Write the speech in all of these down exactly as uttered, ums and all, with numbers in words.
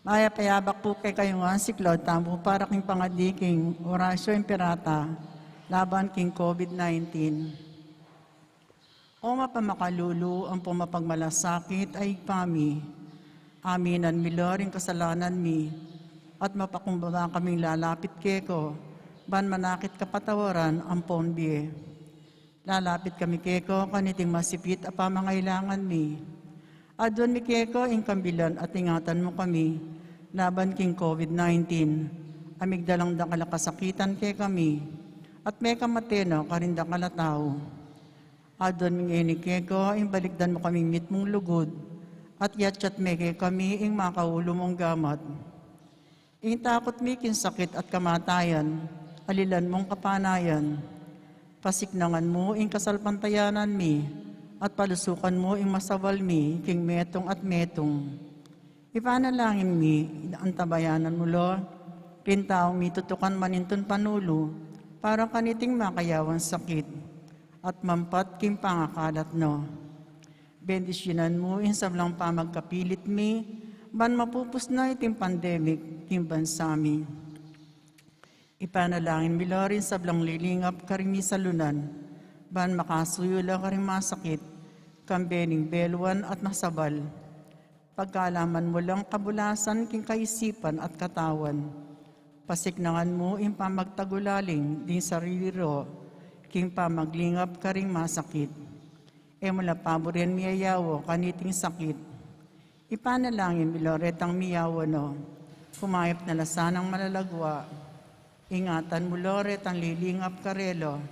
Ay, payabak pu kekayu ngan, siklaud tamu para king pangadi king Oratio Imperata laban king COVID nineteen. O mapamakalulu ampong mapagmalasakit a Ibpa mi, aminan mi la ring kasalanan mi, at mapakumbaba kaming lalapit keka, ban manakit kapatawaran ampon bie. Lalapit kami keka kaniting masipit a pamangailangan mi. Aduan mi keka ing kambilan at ingatan mu kami laban king COVID nineteen, a migdalang dakal a kasakitan kekami, at mekamate na karing dakal a tau. Aduan mi ngeni keka ing balikdan mu kaming mitmung lugud, at yatyat me kekami ing makaulu mung gamat. Ing takut mi king sakit at kamatayan, alilan mung kapanayan. Pasiknangan mu ing kasalpantayanan mi, at palusukan mu ing masawal mi king metung at metung. Ipanalangin mi, antabayanan mu la ring taung mitutukan manintun panulu para kaniting makayawan sakit, at mampat king pangakalat na. Bendisyunan mu ing sablang pamagkapilit mi, ban mapupus na iting pandemic king bansa mi. Ipanalangin mi la ring sablang lilingap karing misalunan, ban makasuyu la karing masakit, kambe ning beluan at masabal. Pagkalaman mu lang kabulasan king kaisipan at katawan. Pasiknangan mu ing pamagtagulaling ding sarili ro, king pamaglingap karing masakit. E mu la paburen miyayawa kaniting sakit. Ipanalangin mi la retang miyawa na, kumayap na la sanang malagwa. Ingatan mu la retang lilingap karela.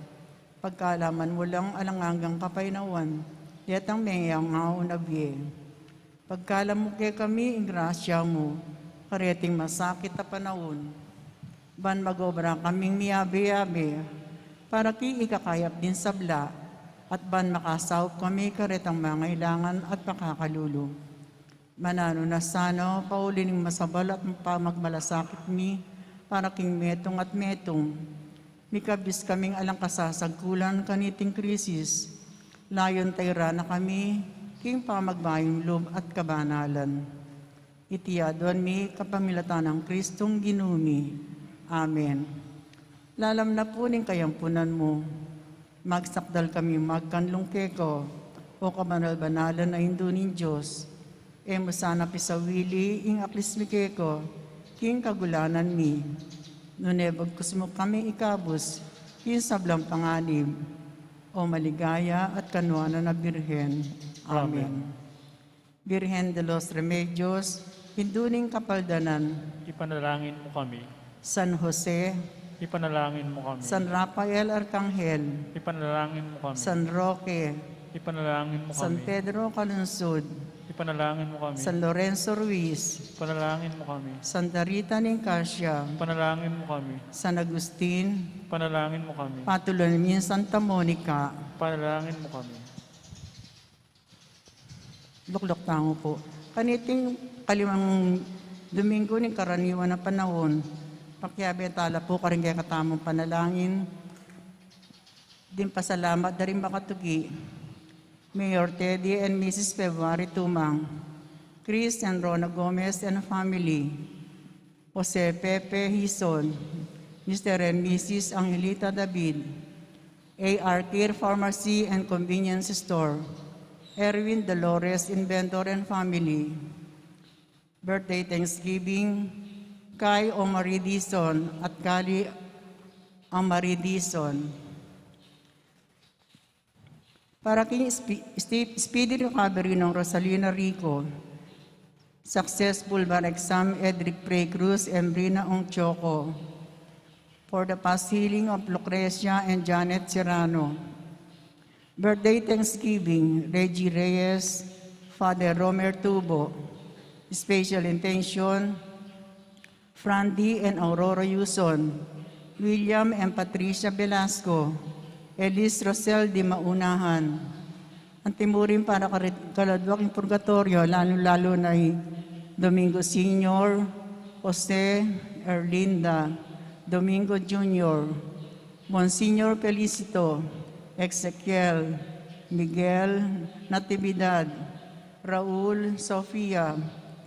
Pagkalaman mu lang alang anggang kapaynawan detang mengayaw na bie. Pagkalam mu kekami ing grasya mu kareting masakit a panaun, ban magobra kaming miyabe-yabe para king ikakayap ding sabla, at ban makasaup kami karetang mangailangan at pakakalulu. Mananu na sana, pauli ning masabal at pamagmalasakit mi para king metung at metung. Mikabis kaming alang kasasagkulan kaniting krisis, layun tayran na kami king pamagmayung lub at kabanalan. Iti aduan mi kapamilatan nang Kristong Ginu mi. Amen. Lalam na pu ning kayampunan mu, magsakdal kami magkanlung keka, o kabanal-banalan a Indu ning Dios. E mu sana pisawili ing aklis mi keka king kagulanan mi, nune bagkus mu kami ikabus king sablang panganib, o maligaya at kanuanan a Birhen. Amen. Amen. Birhen de los Remedios, Indu ning Kapaldanan, ipanalangin mu kami. San Jose, ipanalangin mu kami. San Rafael Arkanghel, ipanalangin mu kami. San Roque, ipanalangin mu kami. San Pedro Calungsod, ipanalangin mu kami. San Lorenzo Ruiz, ipanalangin mu kami. Santa Rita ning Cascia, ipanalangin mu kami. San Agustin, ipanalangin mu kami. Patulunan mi ing Santa Monica, ipanalangin mu kami. Lukluk tamu pu. Kaniting kalimang Domingo ning karaniwan a panaun, pakiabe tala pu karing kekatamung panalangin ding pasalamat da ring makatuki. Mayor Teddy and Missus February Tumang, Chris and Rona Gomez and family, Jose Pepe Hizon, Mister and Missus Angelita David, A R Care Pharmacy and Convenience Store, Erwin Dolores Inventor and family. Birthday Thanksgiving kay Omari Dizon at Kali Amari Dizon. Para king spe-, spe-, speedy recovery nang Rosalina Rico, successful bar exam Edric Prey Cruz and Brina Ong Choco. For the fast healing of Lucrecia and Janet Serrano. Birthday Thanksgiving, Reggie Reyes, Father Romer Tubo. Special intention, Frandy and Aurora Yuson, William and Patricia Velasco, Elis Rosel de Maunahan. Antimurin para karit-, kaladwa king purgatoryo, lalu-lalu na i Domingo Senior, Jose, Erlinda, Domingo Junior, Monsignor Felicito, Ezekiel, Miguel, Natividad, Raul, Sofia,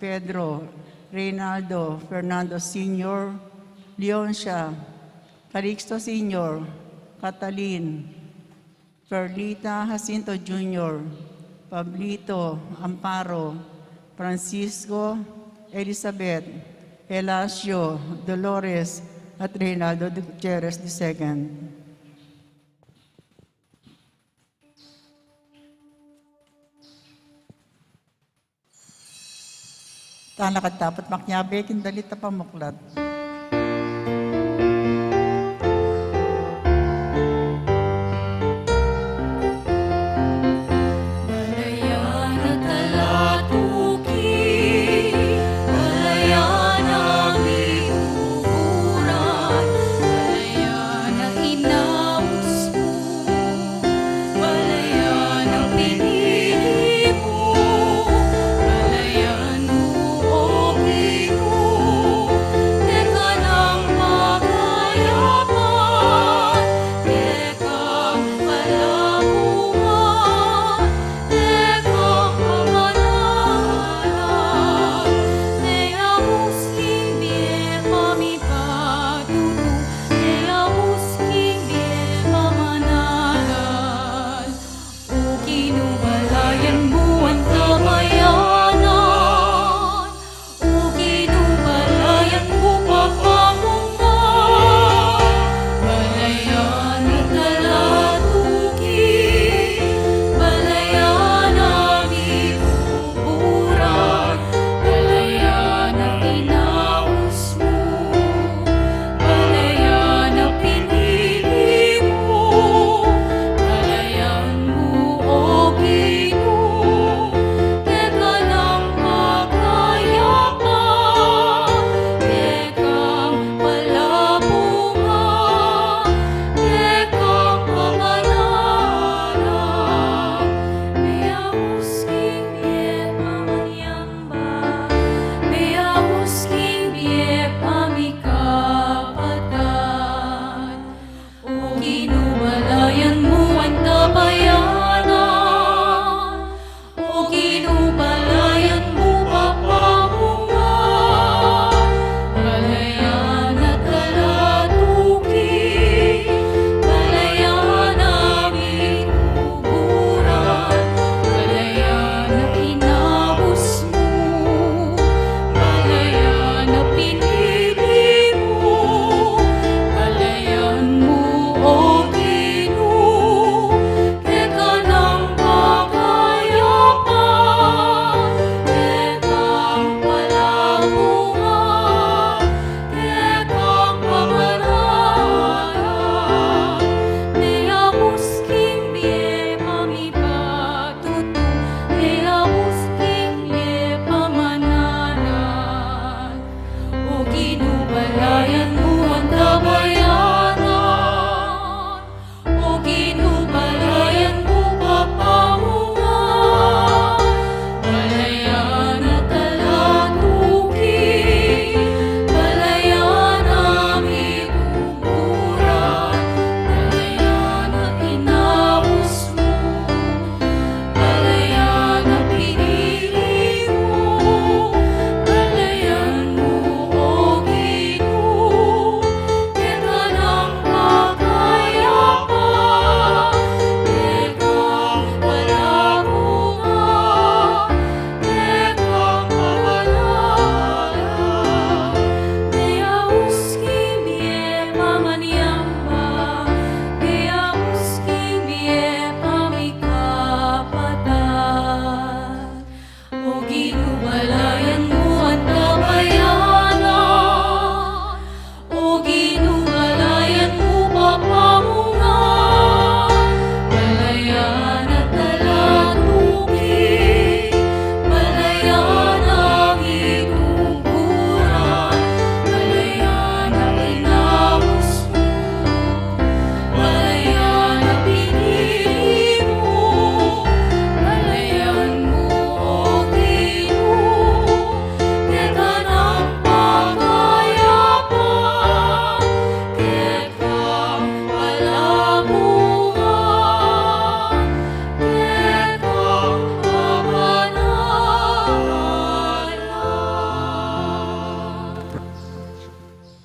Pedro, Reynaldo Fernando Senior, Leoncia, Calixto Senior, Catalin, Ferlita Jacinto Junior, Pablito, Amparo, Francisco, Elizabeth, Elacio, Dolores, at Reynaldo Gutierrez the second. Tana ka dapat maknyabe king dalit a pamuklat. Balayan a talatuki, balayan a miguguran, balayan a inaus mu, balayan a pinili mu, balayan mu, o Ginu,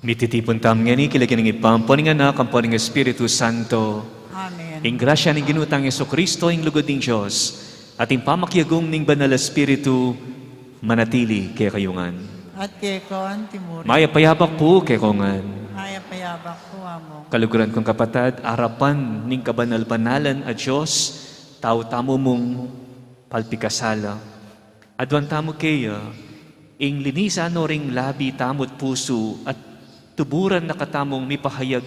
Mititipun tamu ngeni king lagyu ning Ibpa, ampo ning Anak, ampo ning Espiritu Santo. Amen. Ing grasya ning Ginu tang Jesucristo, ing lugud ning Dios, at ing pamakiagung ning Banal Espiritu, manatili kekayu ngan. At keka antimurin. Mayap a yabak pu kekayu ngan. Mayap a yabak pu, Among. Kaluguran kung kapatad, arapan ning kabanal-banalan a Dios, tau tamu mung palpikasala. Aduan tamu keya, ing linisan no ring labi tamu't pusu at tuburan na katamung mipahayag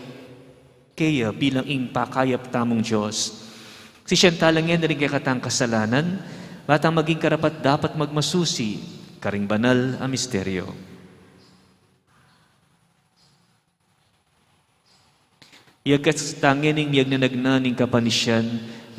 keya bilang ing pakayap tamung Dios. Sisian tala ngeni ring kekatang kasalanan, ba tang maging karapat-dapat magmasusi karing banal a misteryo. Iyakas tang ngeni ing miyagnanagnan ning kapanisian,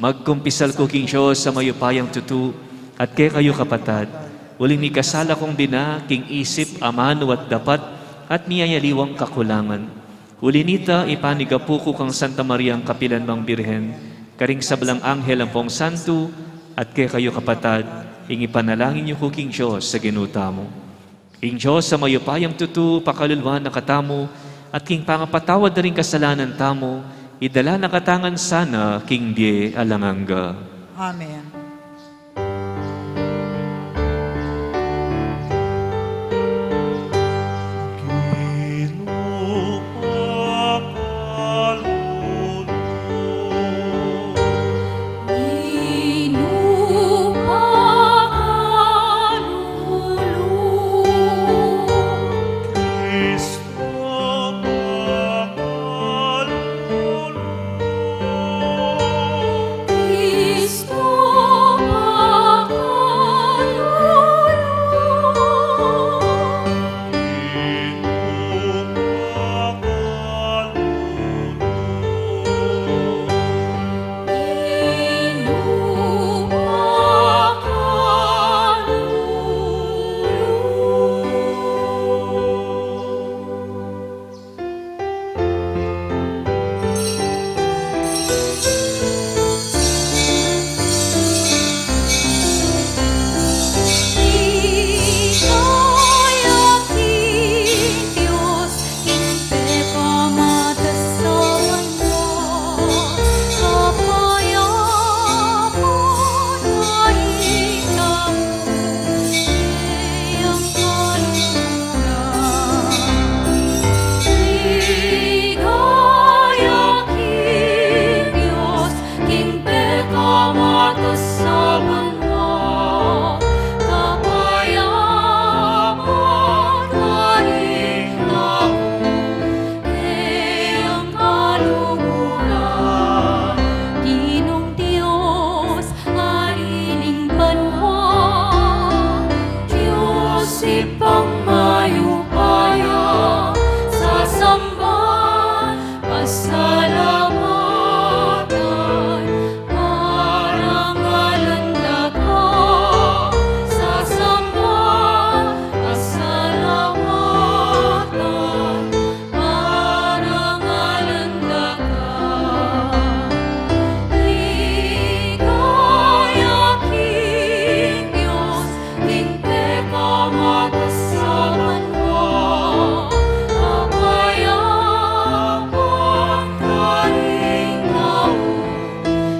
magkumpisal ku king Dios a mayupayang tutu, at kekayu kapatad, uling mikasala kung bina king isip, amanu at dapat, at miyayaliwang kakulangan. Uli nita, ipanigapu ku kang Santa Mariang kapilan mang Birhen, karing sablang anghel ampong santu, at kekayu kapatad, ing ipanalangin yu ku king Dios a Ginu tamu. Ing Dios a mayupayang tutu, pakaluluan na katamu, at king pangapatawad na ring kasalanan tamu, idala na katamu ngan sana king bie alang angga. Amen. Ginung Dios, Ari ning banua, Dios Ibpang mayupaya, sasamban, pasalamatan, parangalan da ka, sasamban, pasalamatan, parangalan da ka. Ligaya king Dios, king pekamatas a banua, kapayapan karing tau,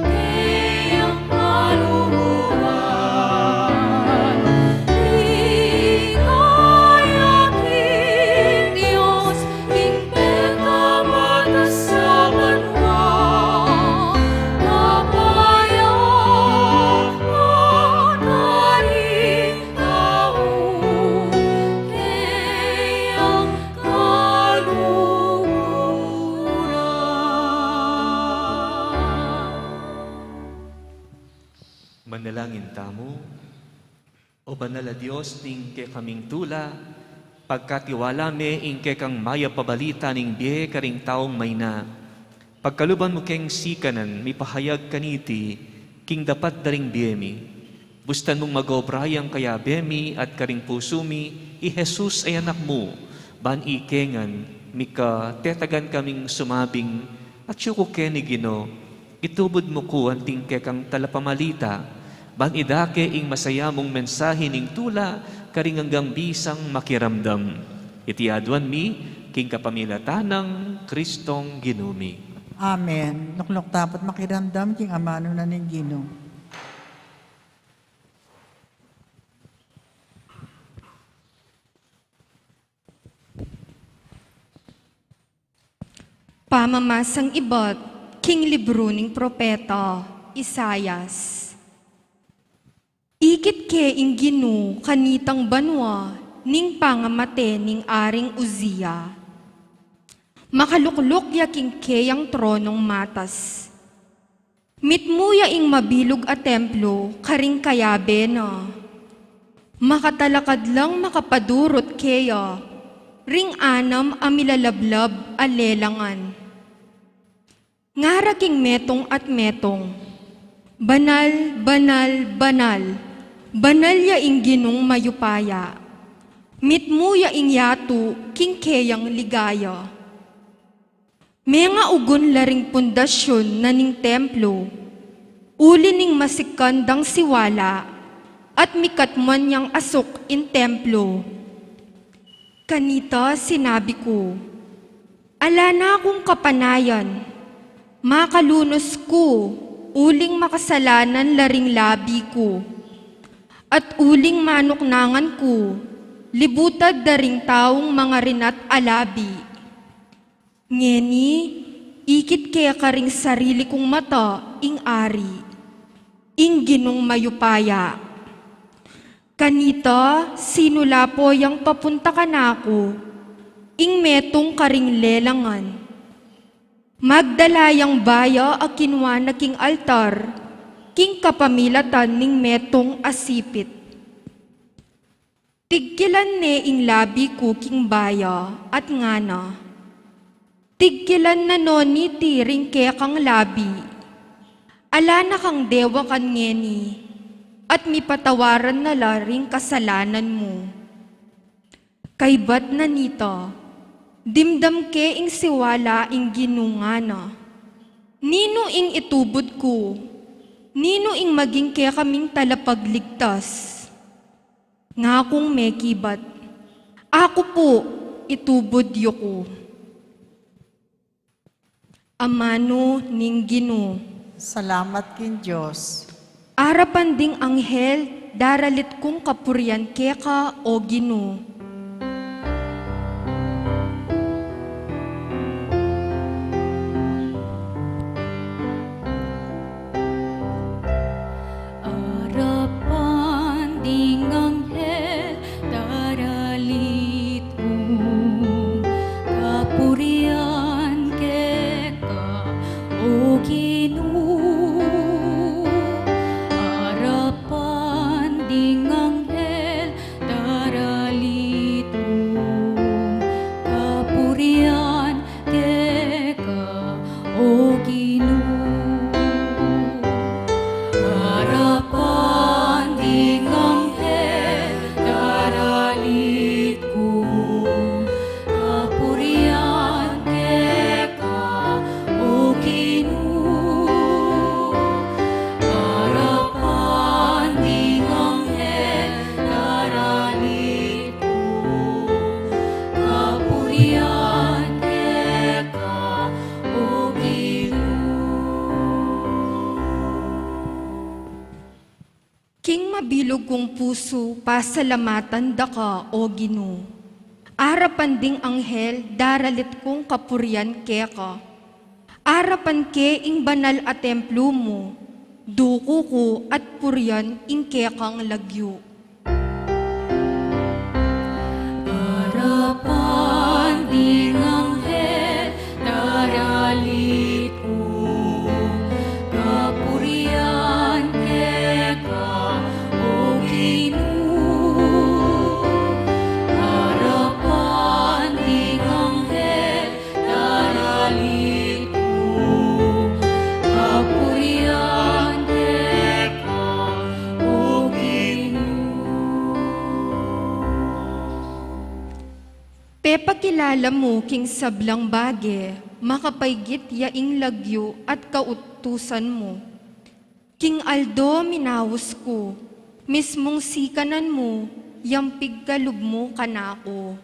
keyang kaluguran. Ligaya king Dios, king pekamatas a banua, kapayapan karing tau, keyang kaluguran. Manalangin tamu. O banal a Dios ning kekaming tula, pagkatiwala me ing kekang mayap a balita ning bie karing taung maina. Pagkaluban mu keng sikanan mipahayag kaniti king dapat da ring bie mi. Bustan mung magobra yang kayabe mi at karing pusu mi i Jesus a Anak mu, ban ikengan mikatetagan kaming sumabing, Atyu ku keni Ginu, itubud mu ku anting kekang talapamalita, ban idake ing masaya mung mensahe ning tula karing anggang bisang makiramdam. Iti aduan mi King kapamilatan nang Kristong Ginu mi. Amen. Lukluk tapu't makiramdam king amanu na ning Ginu. Pamamasang ibat king libru ning propeta Isaias. Ikit ke ing Ginu kanitang banua ning pangamate ning Aring Uzia. Makalukluk ya king keyang tronong matas. Mitmu ya ing mabilug a templo karing kayabe na. Makatalakad lang makapadurut keya ring anam a milalablab a lelangan. Ngara king metung at metung, "Banal, banal, banal, banal ya ing Ginung mayupaya. Mitmu ya ing yatu king keyang ligaya." Mengaugun la ring pundasyun na ning templo, uli ning masikan dang siwala, at mikatmuan yang asuk ing templo. Kanita sinabi ku, "Ala na kung kapanayan, makalunus ku, uling makasalanan la ring labi ku, at uling manuknangan ku, libutad da ring taung mangarinat a labi." Ngeni, ikit ke karing sarili kung mata ing Ari, ing Ginung mayupaya. Kanita, sinulapo yang papunta kanaku ing metung karing lelangan. Magdala yang baya a kinua na king altar, king kapamilatan ning metung a sipit. Tigkilan ne ing labi ku king baya at ngana, "Tigkilan na no niti ring kekang labi. Ala na kang dewakan ngeni, at mipatawaran na la ring kasalanan mu." Kaybat na nita, dimdam ke ing siwala ing Ginu ngana. "Ninu ing itubud ku? Ninu ing maging kekaming talapagligtas?" Ngakung mekibat, "Aku pu, itubud yu ku." Amanu ning Ginu. Salamat king Dios. Arapan ding anghel, daralit kung kapurian keka, o Ginu. Arapan ding anghel, daralit kung kapurian keka, o Ginu. Arapan ding anghel, daralit kung kapurian keka, o Ginu. Arapan ding anghel, daralit kung kapurian keka, o Ginu. Arapan ding anghel, daralit kung kapurian keka, o Ginu. King mabilug kung pusu, pasalamatan da ka, o Ginu. Arapan ding anghel, daralit kung kapurian keka. Arapan ke ing banal a templo mu, duku ku at purian ing kekang lagyu. Arapan ding anghel, daralit kung kapurian keka, o Ginu. Arapan ding anghel, daralit kung kapurian keka, o Ginu. Pepakilala mu king sablang bage, makapaigit ya ing lagyu at kautusan mu. King aldo minaus ku, mismung sikanan mu, yang pigkalub mu kanaku.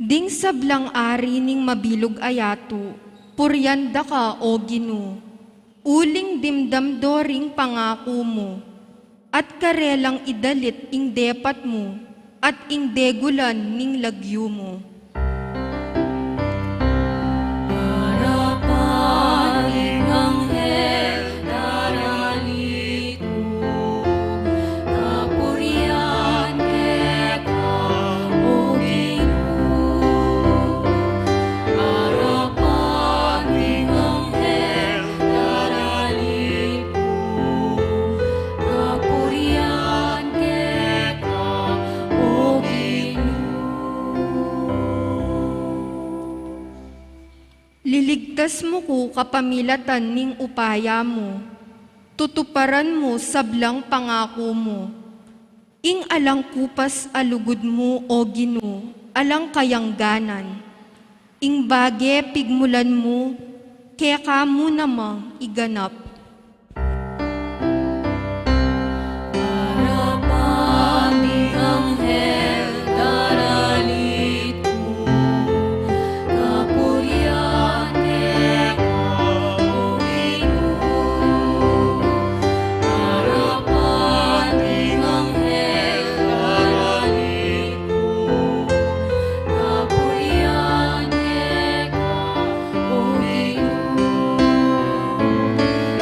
Ding sablang ari ning mabilug a yatu, purian da ka, O Ginu, uling dimdam do ring pangaku mu, at karelang idalit ing depat mu, at ing degulan ning lagyu mu. Arapan ning anghel, daralit ku, kapurian keka, O Ginu. Arapan ning anghel, daralit ku, kapurian keka, O Ginu. Liligtas mu ku kapamilatan ning upaya mu, tutuparan mu sablang pangaku mu. Ing alang kupas a lugud mu, O Ginu, alang kayangganan. Ing bage pigmulan mu, keka mu namang iganap. Arapan ning anghel, daralit ku, kapurian keka, O Ginu. Arapan ning anghel, daralit ku, kapurian keka, O Ginu.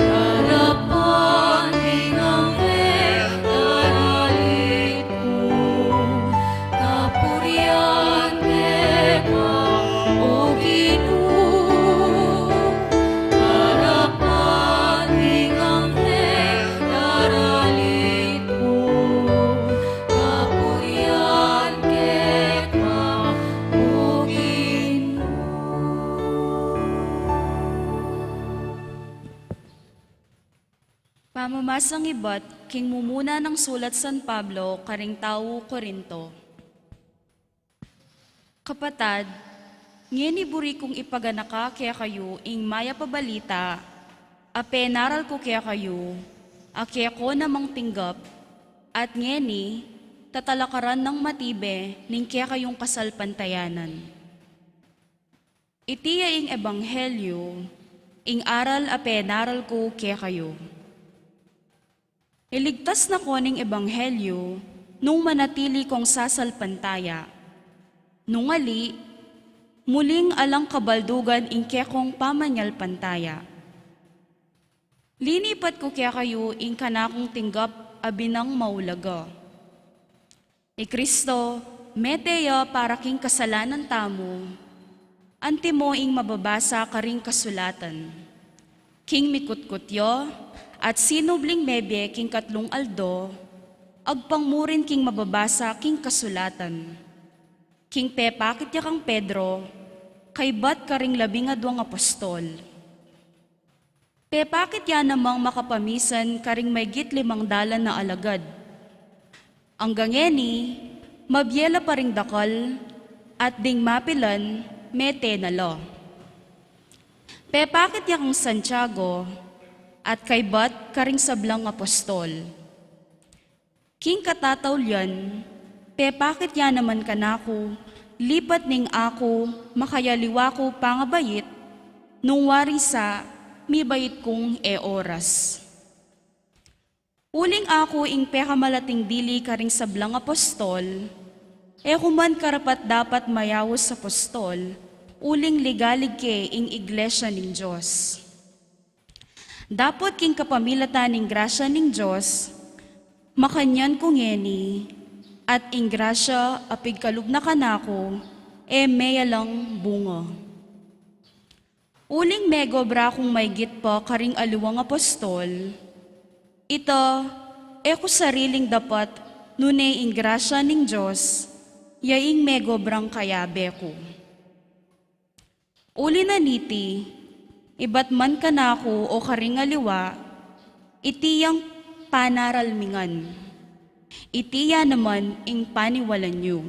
Arapan ning anghel, daralit ku, kapurian keka, O Ginu. Arapan ning anghel, daralit ku, kapurian keka, O Ginu. Pamamasang ibat king mumuna nang sulat San Pablo karing tau Corinto. Kapatad, ngeni buri kung ipaganaka kekayu ing mayap a balita a penaral ku kekayu, a keko namang tinggap, at ngeni tatalakaran nang matibe ning kekayung kasalpantayanan. Iti ya ing ebanghelyu, ing aral a penaral ku kekayu. Iligtas na ko ning ebanghelyu nung manatili kong sasalpantaya. Nung ali, muling alang kabaldugan ing kekong pamanyalpantaya. Linipat ku kekayu ing kanakung tinggap a binang maulaga. I Kristo, mete ya para king kasalanan tamu, antimo ing mababasa karing kasulatan. King mikutkut ya, at sinubling mebie king katlung aldo, agpang mu rin king mababasa king kasulatan. King pepakit ya kang Pedro, kaybat karing labing adwang apostol. Pepakit ya namang makapamisan karing maygit limang dalan a alagad. Anggang ngeni, mabie la pa ring dakal, at ding mapilan, mete na la. Pepakit ya kang Santiago, at kaybat karing sablang apostol. King katataulian, pepakit ya naman kanaku, lipat ning aku makayaliwa ku pangabait, nung wari sa mibait kung e oras. Uling aku ing pekamalating dili karing sablang apostol, e ku man karapat-dapat mayaus apostol, uling ligalig ke ing iglesia ning Dios. Dapot king kapamilatan ning grasya ning Dios, makanyan ku ngeni, at ing grasya a pigkalub na kanaku, e meyalang bunga. Uling megobra kung maygit pa karing aliwang apostol, ita, e ku sariling dapat, nune ing grasya ning Dios, ya ing megobrang kayabe ku. Uli na niti, ibat man kanaku o karing aliwa, iti yang panaral mi ngan. Iti ya naman ing paniwalan yu.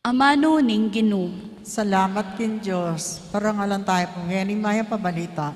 Amanu ning Ginu. Salamat king Dios. Parangalan tamu pu ngeni mayap a balita.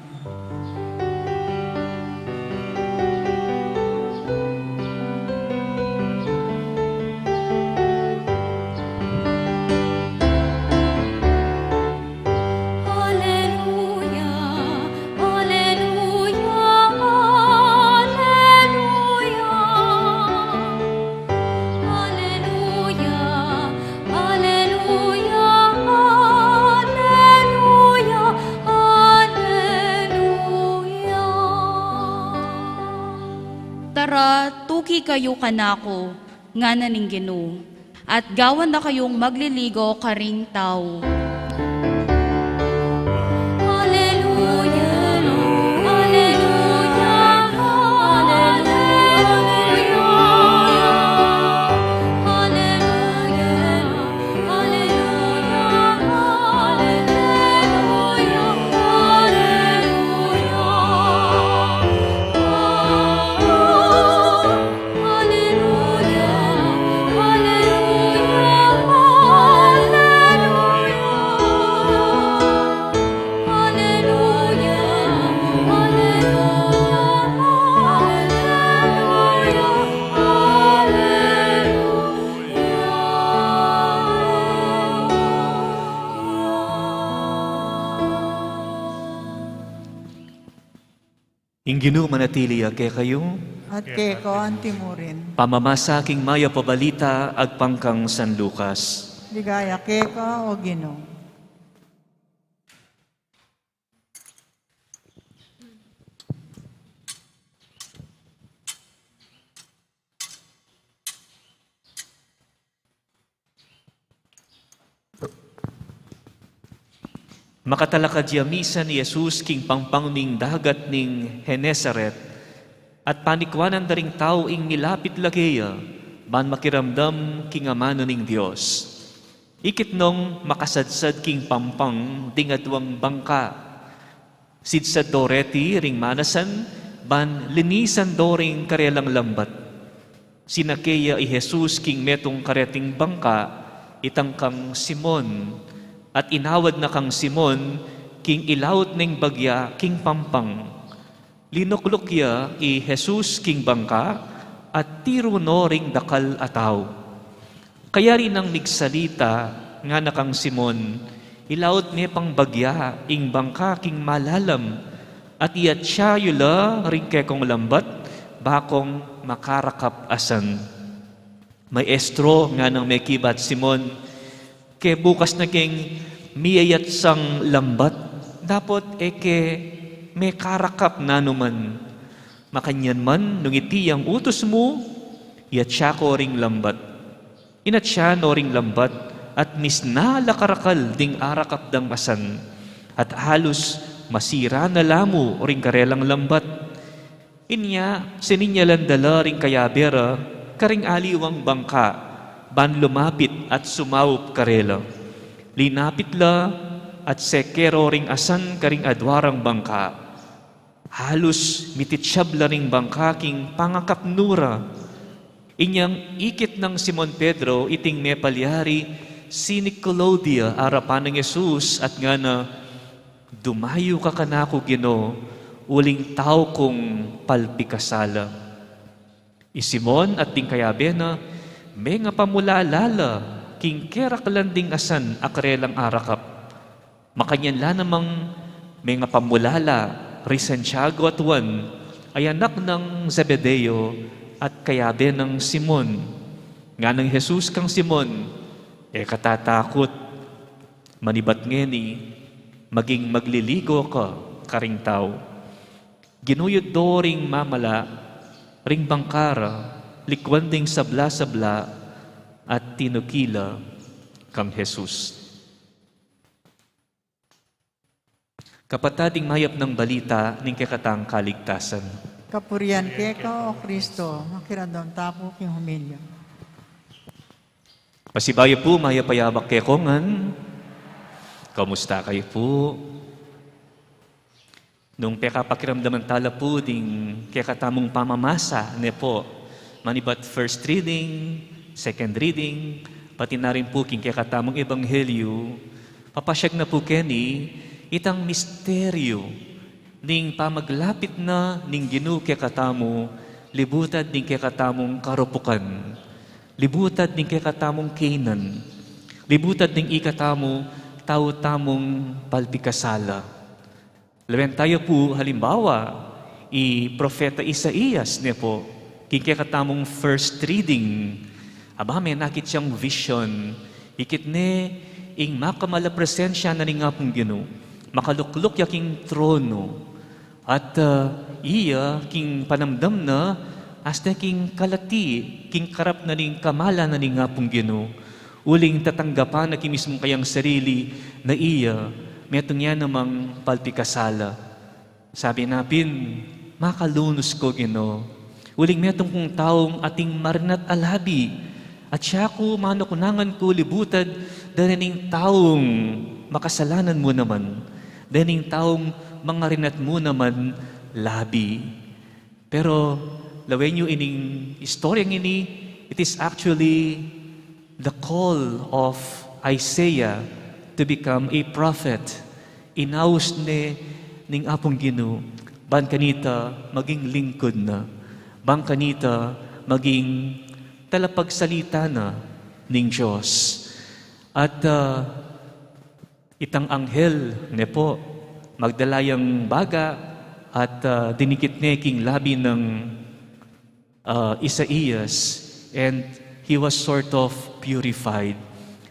kayu kanaku, ngana ning Ginu, at gawan da kayung magliligo karing tau. Alleluia, alleluia, alleluia, alleluia. Ing Ginu manatili ya kekayu. At keka antimurin. Pamamasa king Mayap a Balita agpang kang San Lucas. Ligaya keka, O Ginu. Makatalakad ya misan i Jesus king pampang ning dagat ning Genesaret, at panikuanan da ring tau ing milapit la keya, ban makiramdam king amanu ning Dios. Ikit nong makasadsad king pampang ding aduang bangka. Sidsad do reti ring manasan, ban linisan do ring karelang lambat. Sinake ya i Jesus king metung kareting bangka, itang kang Simon, at inawad na kang Simon king ilaut ning bagya king pampang. Linukluk ya i Jesus king bangka, at tiru no ring dakal a tau. Kayari nang migsalita, ngana kang Simon, ilaut ne pang bagya ing bangka king malalam, at iyatsya yu la ring kekong lambat, bakong makarakap asan. Maestro, nganang mekibat Simon, ke bukas na keng miyayatsang lambat, dapot e ke mekarakap nanuman. Makanyan man, nung iti yang utus mu, iyatsya ko ring lambat. Inatsya no ring lambat, at misna la karakal ding arakap dang asan, at halus masira na la mu ring karelang lambat. Inya, sininyalan da la ring kayabe ra karing aliwang bangka, ban lumapit at sumaup karela. Linapit la at seke ro ring asan karing adua rang bangka. Halus mititsab la ring bangka king pangakapnu ra. Inyang ikit nang Simon Pedro iting mepalyari, sinik ku lodia arapan nang Jesus at ngana, "Dumayu ka kanaku, Ginu, uling tau kung palpikasala." I Simon at ding kayabe na, mengapamulala la king keraklan ding asan a karelang arakap. Makanyan la namang mengapamulala ri Santiago at Juan, a anak nang Zebedeo, at kayabe nang Simon. Nganang Jesus kang Simon, "E ka tatakut. Manibat ngeni, maging magliligo ka karing tau." Ginuyud do ring mamala ring bangka ra, likuan ding sabla-sabla, at tinuki la kang Jesus. Kapatad, ing mayap nang balita ning kekatang kaligtasan. Kapurian keka, O Kristo, makiramdam ta pu king humilya. Pasibayu pu, mayap a yabak kekongan. Kamusta kayu pu? Nung pekapakiramdaman tala pu ding kekatamung pamamasa, ne pu, manibat first reading, second reading, pati na rin pu king kekatamung ebanghelyu, papasyag na pu keni itang misteryu ning pamaglapit na ning Ginu kekatamu, libutad ning kekatamung karupukan, libutad ning kekatamung kaynan, libutad ning ikatamu tau tamung palpikasala. Lawen taya pu, halimbawa, i Propeta Isaias, ne pu, king kekatamung first reading, aba, menakit yang vision, ikit ne ing makamal a presensya na ning Apung Ginu, makalukluk ya king tronu, at, ah, iya king panamdam na, Asta king kalati, king karap na ning kamala na ning Apung Ginu, uling tatanggapan na king mismung kayang sarili na iya, metung ya namang palpikasala. Sabi na pin, "Makalunus ku, Ginu. Uling metung kung taung ating marinat a labi, at siya ku manuknangan ku libutad deni ning taung makasalanan mu naman, deni ning taung mangarinat mu naman labi." Pero lawen yu ining istoryang ini, it is actually the call of Isaiah to become a prophet. Inaus ne ning Apung Ginu, ban kanita maging lingkud na, ban kanita maging talapagsalita na ning Dios. At, ah, itang anghel ne po, magdala yang baga at, ah, dinikit ne king labi nang, ah, Isaias, and he was sort of purified.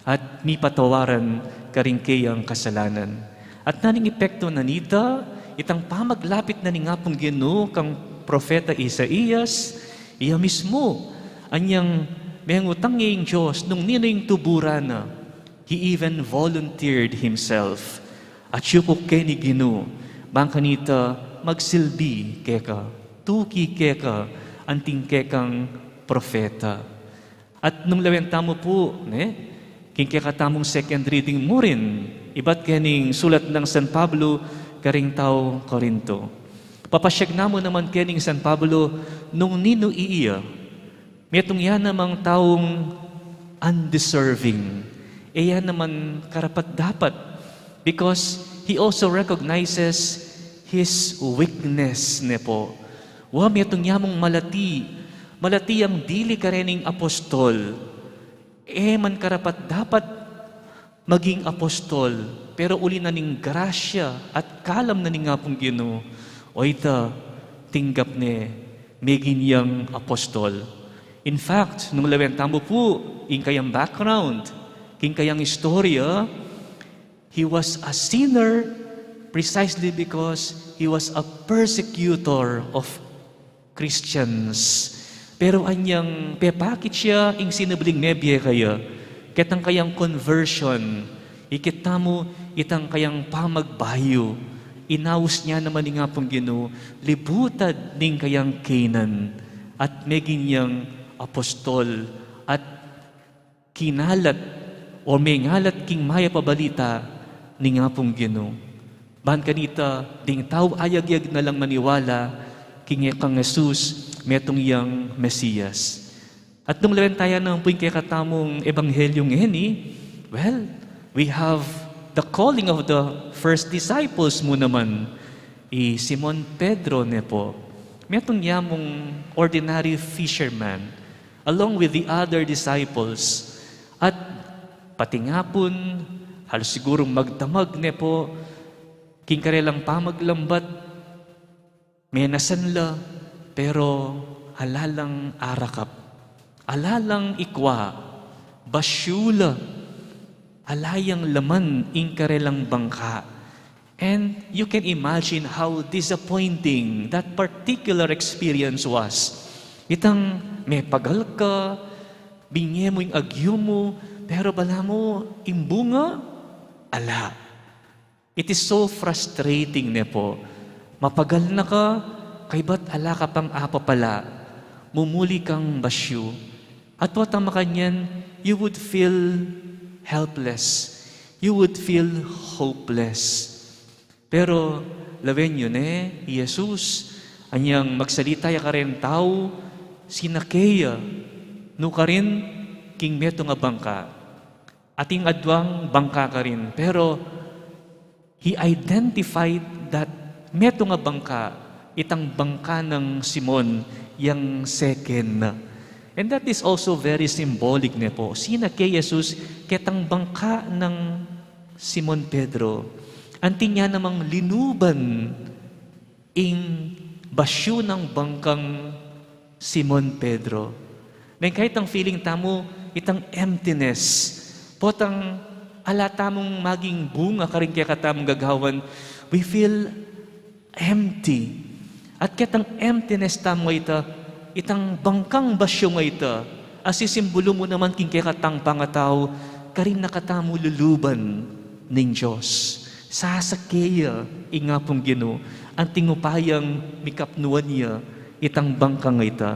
At mipatawaran karing keyang kasalanan. At naning epekto na nita, itang pamaglapit na ning Apung Ginu kang propeta Isaias, iya mismu, anyang mengutang ya ing Dios nung ninu ing tuburan na. He even volunteered himself. Atyu ku keni Ginu, ban kanita magsilbi keka, tuki keka, anting kekang propeta. At nung lawen tamu pu, ne, king kekatamung second reading mu rin, ibat kening sulat nang San Pablo karing tau Corinto. Papasyag na mu naman kening San Pablo nung ninu iya. Metung ya namang taung undeserving. E ya naman karapat-dapat. Because he also recognizes his weakness, ne po. Wa, metung ya mung malati. Malati yang dili karening apostol. E man karapat-dapat maging apostol, pero uli na ning grasya at kalam na ning Apung Ginu, o ita, tinggap ne, meging yang apostol. In fact, nung lawen tamu pu ing kayang background, king kayang istorya, he was a sinner precisely because he was a persecutor of Christians. Pero anyang pepakit ya ing sinubling mebie kaya, ketang kayang conversion, ikit tamu itang kayang pamagbayu, inaus ne naman ning Apung Ginu, libutad ning kayang keynan, at meging yang apostol, at kinalat o mengalat king mayap a balita ning Apung Ginu. Ban kanita, ding tau ayagyag na lang maniwala king kang Jesus, metung yang Mesias. At nung lawen taya naman pu ing kekatamung ebanghelyo ngeni, well, we have the calling of the first disciples mu naman, i Simon Pedro ne po. Metung ya mung ordinary fisherman, along with the other disciples. At pati nga pun, halos sigurung magdamag ne po, king karelang pamaglambat, menasan la, pero ala lang arakap, ala lang ikwa, basyu la, ala yang laman ing karelang bangka. And you can imagine how disappointing that particular experience was. Itang mepagal ka, binye mu ing agyu mu, pero balamu ing bunga, ala. It is so frustrating, ne po. Mapagal na ka, kaybat ala ka pang apapala. Mumuli kang basyu. At watang makanyan, you would feel helpless. You would feel hopeless. Pero lawen yu ne, i Jesus, anyang magsalita ya karing tau, sinake ya, nukarin king metung a bangka. Ating adwang bangka karin, pero he identified that metung a bangka, itang bangka nang Simon, yang second na. And that is also very symbolic, ne po. Sinake Jesus ketang bangka nang Simon Pedro. Anti niya namang linuban ing basyu nang bangkang Simon Pedro. Neng kahit ang feeling tamu, itang emptiness. Potang ala tamung maging bunga karing kekatamung gagawan, we feel empty. At ketang emptiness tamu ita, itang bangkang basyu a ita, a sisimbulu mu naman king kekatang pangatau, karin na katamu luluban ning Dios. Sasake ya ing Apung Ginu, anting upayang mikapnuan ya itang bangkang a ita.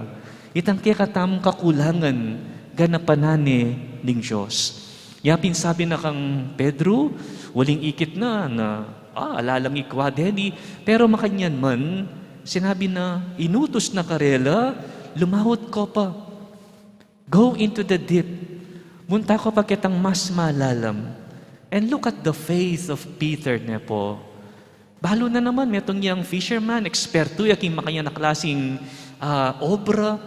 Itang kekatamung kakulangan, ganapan na ne ning Dios. Ya pin sabi na kang Pedro, uling ikit na, na, ah, ala lang ikwa deni, pero makanyan man, sinabi na, inutus na karela, lumawut ko pa. Go into the deep. Munta ko pa ketang mas malalam. And look at the faith of Peter, ne po. Balu na naman, metung yang fisherman, ekspertu ya king makanyan a klasing, ah, obra.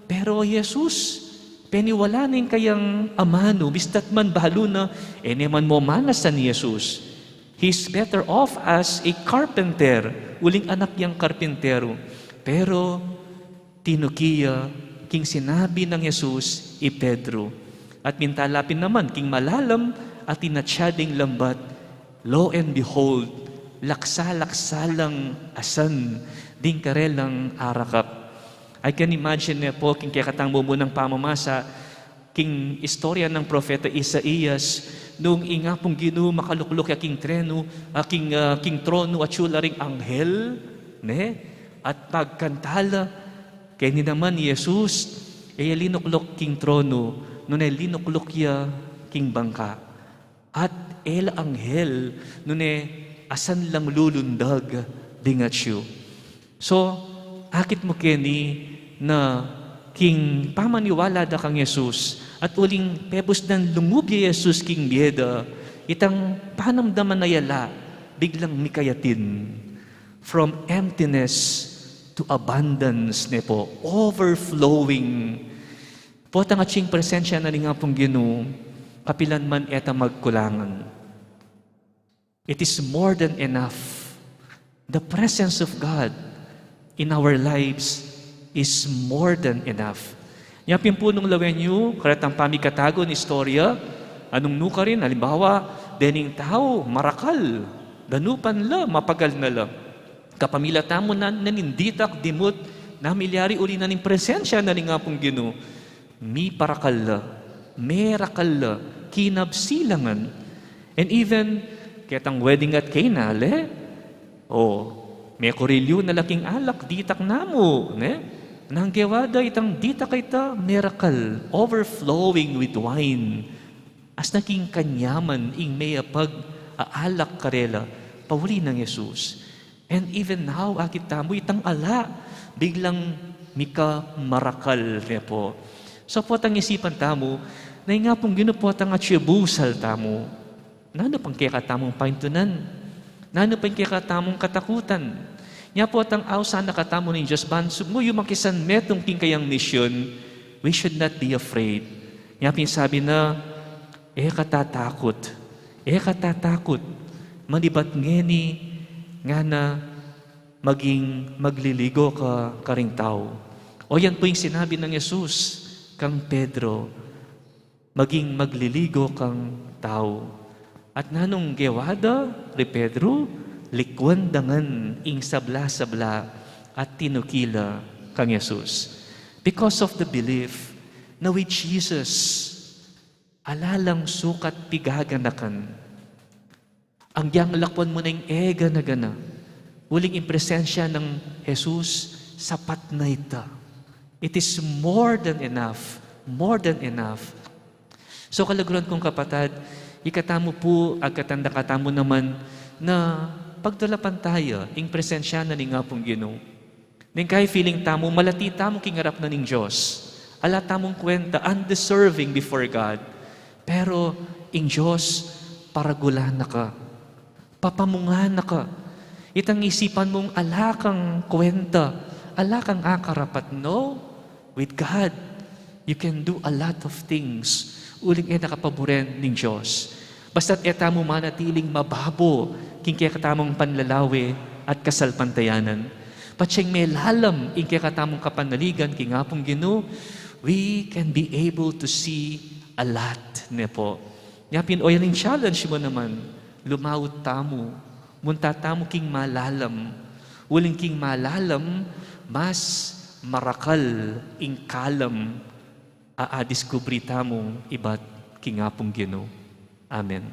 Pero Jesus, peniwala na ing kayang amanu, bista't man balu na, e ne man mu manasan i Jesus. He's better off as a carpenter, uling anak yang karpinteru. Pero, tinuki ya king sinabi nang Jesus i Pedro. At minta la pin naman king malalam at itinatsa ding lambat, lo and behold, laksa-laksa lang asan ding karelang arakap. I can imagine ne po, king kekatang mumunang pamamasa, king istorya nang propeta Isaias, nung ing Apung Ginu makalukluk ya king trenu, ah, king, ah, king tronu, atsu la ring anghel, ne? At pagkanta la, keni naman i Jesus, e ya linukluk king tronu, nune linukluk ya king bangka. At e la anghel, nune asan lang lulundag ding atsu. So, akit mu keni na king pamaniwala da kang Jesus, at uling pebus nang lungub ya Jesus king bie da, itang panamdaman a yala, biglang mikayatin. From emptiness to abundance, ne po, overflowing. Potang atsing presensya na ning Apung Ginu, kapilan man e ta magkulangan. It is more than enough. The presence of God in our lives is more than enough. Nya pin pu nung lawen yu, karetang pamikatagun istorya, anung nukarin, alimbawa, dening tau, marakal, danupan la, mapagal na la. Kapamilatan mu na, na ning ditak, dimut, na milyari uli na ning presensya na ning Apung Ginu. Miparakal la, merakal la, kinabsilangan. And even, ketang wedding at Cana, le? O, mekurilyu na la king alak, ditak na mu, ne? Nung gewa da itang ditak a ita, merakal, overflowing with wine. As naging kanyaman ing meyapag a alak karela, pauli nang Jesus. And even now, akit tamu itang ala, biglang mika marakal ne po. So, potang isipan tamu, na ing Apung Ginu potang atsu ya busal tamu. Nanu pang kekatamung paintunan? Nanu pang kekatamung katakutan? Nya potang ausan na katamu ning Dios ban, sumuyu makisan metung king kayang misyon, we should not be afraid. Nya pin sabi na, e ka tatakut. E ka tatakut. Manibat ngeni, ngana maging magliligo ka karing tau. O yan pu ing sinabi nang Jesus kang Pedro, maging magliligo kang tau. At nanung gewa da ri Pedro, likwan da ngan ing sabla-sabla at tinuki la kang Jesus. Because of the belief na with Jesus, ala lang sukat pigaganakan. Agyang lakwan mu na ing e gana-gana, uling ing presensya nang Jesus, sapat na ita. It is more than enough, more than enough. So, kaluguran kung kapatad, ikatamu pu, agkatanda katamu naman na pagdalapan taya ing presensya na ning Apung Ginu. Neng kai feeling tamu, malati tamu king arap na ning Dios. Ala tamung kwenta, undeserving before God. Pero ing Dios, paragulan na ka. Papamungan na ka. Itang isipan mung ala kang kwenta, ala kang akarapat, no? With God, you can do a lot of things. Uling e na ka paburen ning Dios. Basta't e tamu manatiling mababo king kekatamung panlalawe at kasalpantayanan. Patse melalam ing kekatamung kapanaligan king Apung Ginu, we can be able to see a lot, ne po. Nya pin, o yan ing challenge mu naman, lumaut tamu, munta tamu king malalam. Uling king malalam, mas marakal ing kalam a adiskubri tamu ibat king Apung Ginu. Amen.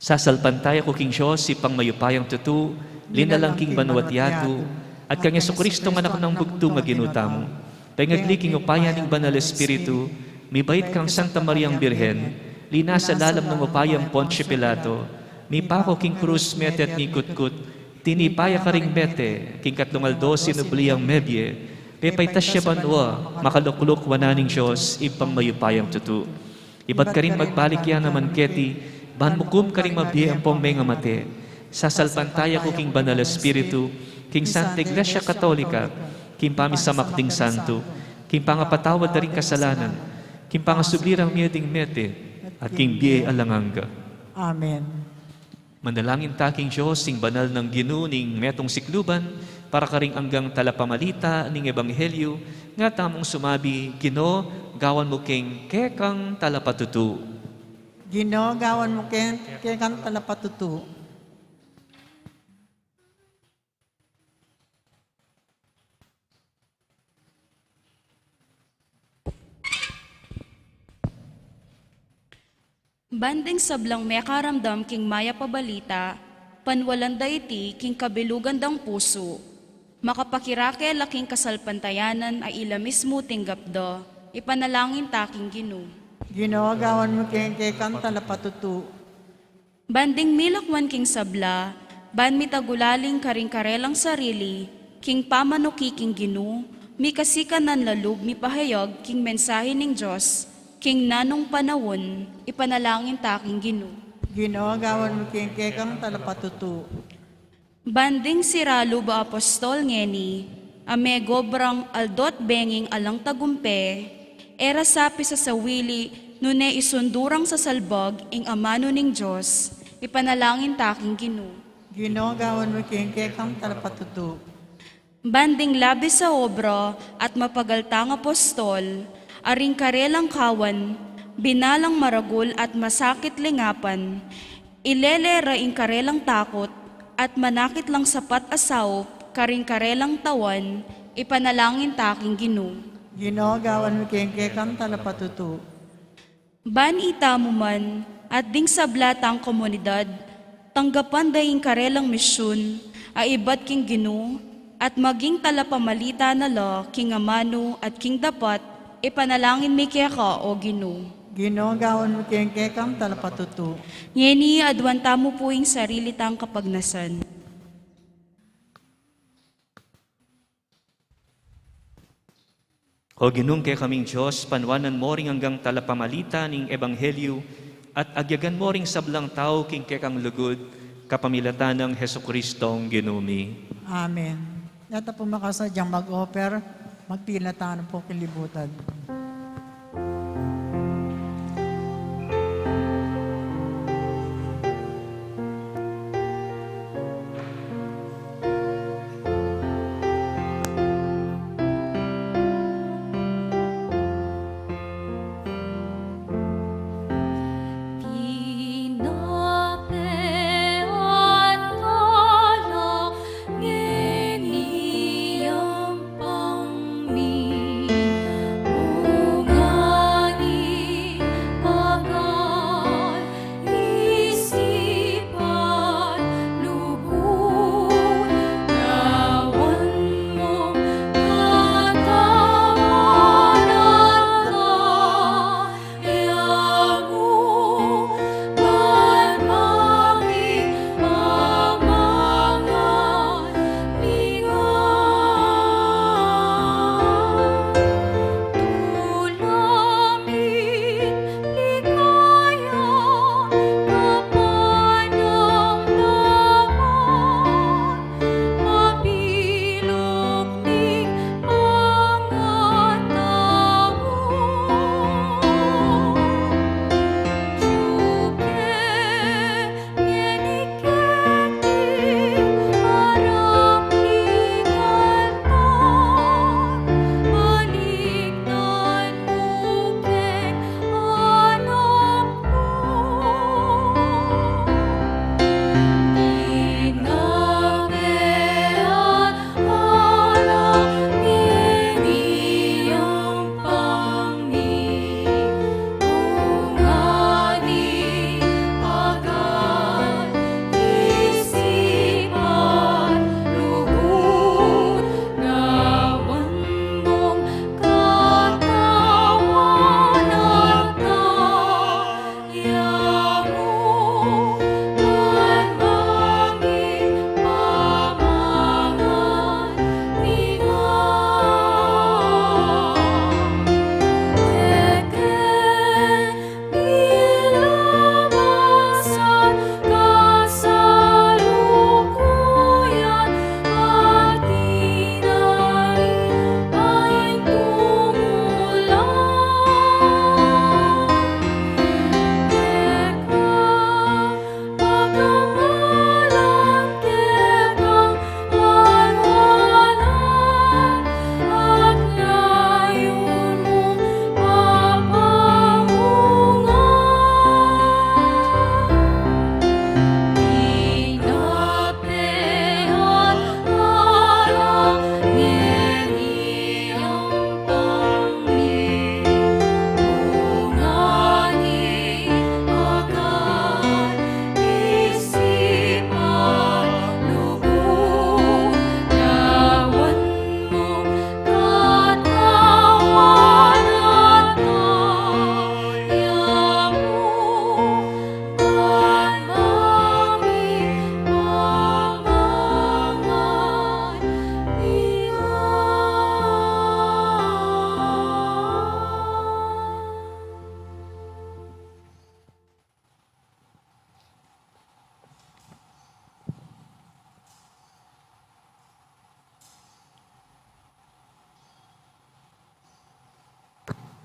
Sasalpantaya ku king Dios, Ibpang mayupayang tutu, linalang king banwa't yatu, at kang Jesucristo, Anak nang bugtung a Ginu tamu. Pengagli king upaya ning Banal Espiritu, mibait kang Santa Mariang Birhen, linasa lalam ning upayang Poncio Pilato, mipako king krus, mete at mikutkut, tinipa ya karing mete, king katlung aldo sinubli yang mebie, pepaitas ya banwa, makalukluk wanan ning Dios, Ibpang mayupayang tutu. Ibat karin magbalik ya naman keti, ban mukum karing mabie ampong mengamate. Sasalpantaya ku king Banal Espiritu, king Santa Iglesia Katolika, king pamisamak ding santu, king pangapatawad da ring kasalanan, king pangasubli rang mie ding mete, at king bie alang angga. Amen. Manalangin ta king Dios, ing banal nang Ginu ning metung sikluban, para karing anggang talapamalita ning ebanghelyu, nga tamung sumabi, Ginu, gawan mu keng kekang talapatutu. Ginu, gawan mu keng kekang talapatutu. Ban ding sablang mekaramdam king mayap a balita, panwalan da iti king kabilugan dang pusu. Makapakirake la king kasalpantayanan a ila mismu tinggap da, ipanalangin ta king Ginu. Ginu, gawan mu keng kekang talapatutu. Ban ding milakwan king sabla, ban mitagulaling karing karelang sarili, king pamanuki king Ginu, mikasikanan la lub mipahayag king mensahe ning Dios, king nanung panaun, ipanalangin ta king Ginu. Ginu, gawan mu keng kekang talapatutu. Ban ding sira lub a apostol ngeni, a megobrang aldo't benging alang tagumpe, e ra sa pisasawili, nune isundu rang sasalbag ing amanu ning Dios, ipanalangin ta king Ginu. Ginu, gawan mu keng kekang talapatutu. Ban ding labis a obra at mapagal tang apostol, a ring karelang kawan, binalang maragul at masakit lingapan, ilele ra ing karelang takut, at manakit lang sapat a saup karing karelang tawan, ipanalangin ta king Ginu. Ginu, gawan mu keng kekang talapatutu. Ban itamu man, at ding sabla tang komunidad, tanggapan da ing karelang misyun, a ibat king Ginu, at maging talapamalita na la king amanu at king dapat, ipanalangin mi keka, O Ginu. Ginu, gawan mu keng kekang talapatutu. Ngeni, aduan tamu pu ing sarili tang kapagnasan. O Ginung kekaming Dios, panwanan mo ring anggang talapamalita ning ebanghelyu, at agyagan mo ring sablang tau king kekang lugud, kapamilatan nang Jesucristong Ginu mi. Amen. Yata pu makasadyang mag-offer, magpila tana pu king libutan.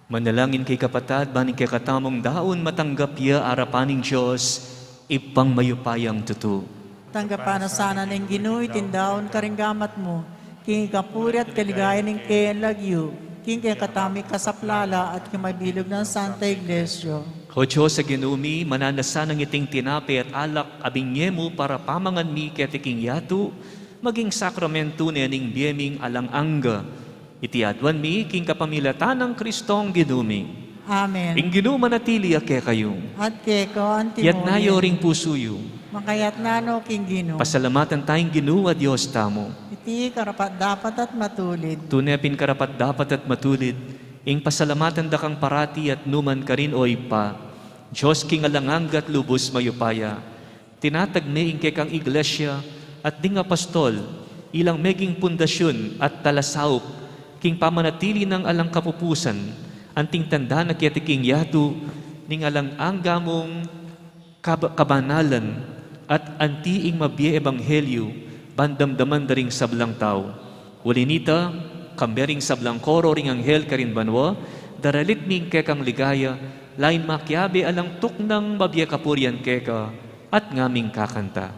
Manalangin kayu, kapatad, ban ing kekatamung daun matanggap ya arapan ning Dios, Ibpang mayupayang tutu. Tanggapan na sana ning Ginu iting daun karing gamat mu, king ikapuri at kaligayan ning keyang lagyu, king kekatamung kasaplalan at king mabilug nang Santa Iglesia. O Dios a Ginu mi, mananu na sanang iting tinape at alak a binie mu para pamangan mi keti king yatu, maging sakramentu ne ning bie ming alang angga. Iti aduan mi king kapamilatan nang Kristong Ginu mi. Amen. Ing Ginu manatili ya kekayu. At keka mu rin. Itas yu ring pusu yu. Makaitas no king Ginu. Pasalamatan taya ing Ginu a Dios tamu. Iti karapat-dapat at matulid. Tune pin karapat-dapat at matulid, ing pasalamatan da kang parati at nukarin man, O Ibpa, Dios king alang angga at lubus mayupaya. Tinatag me ing kekang Iglesia at ding apostol, ilang meging pundasyun at talasaup king pamanatili nang alang kapupusan, anting tanda na keti king yatu ning alang angga mung kab-, kabanalan, at anti ing mabie ebanghelyu ban damdaman da ring sablang tau. Uli na nita, kambe ring sablang koro ring anghel karin banua, daralit mi ing kekang ligaya, lain makiabe alang tuknang mabie kapurian keka, at ngaming kakanta.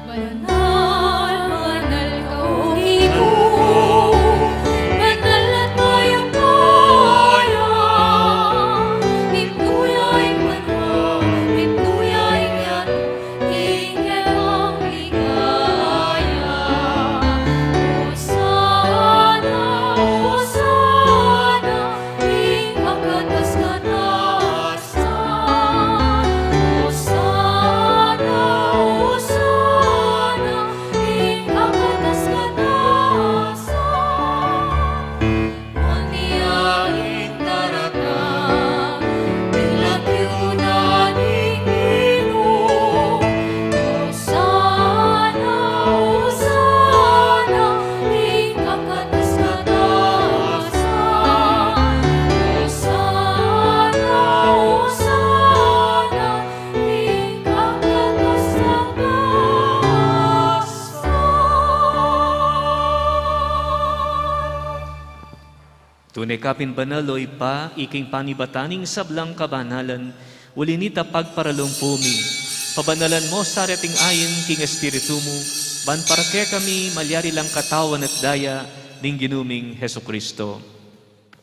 Banal, banal ka, O Ginu, banal at mayupaya, mitmu ya ing banua, mitmu ya ing yatu, ing kekang ligaya. Hosana, Hosana, ing kakatas-katasan. Hosana, Hosana, ing kakatas-katasan. Mania ing daratang, ing lagyu na ning Ginu. Hosana, Hosana, ing kakatas-katasan. Hosana, Hosana, ing kakatas-katasan. Tune ka pin banal, O Ibpa, ika ing panibatan ning sablang kabanalan, uli na nita pagparalumpu mi, pabanalan mu sa reting ain king Espiritu mu, ban para kekami malyari lang katawan at daya ning Ginu ming Jesucristo.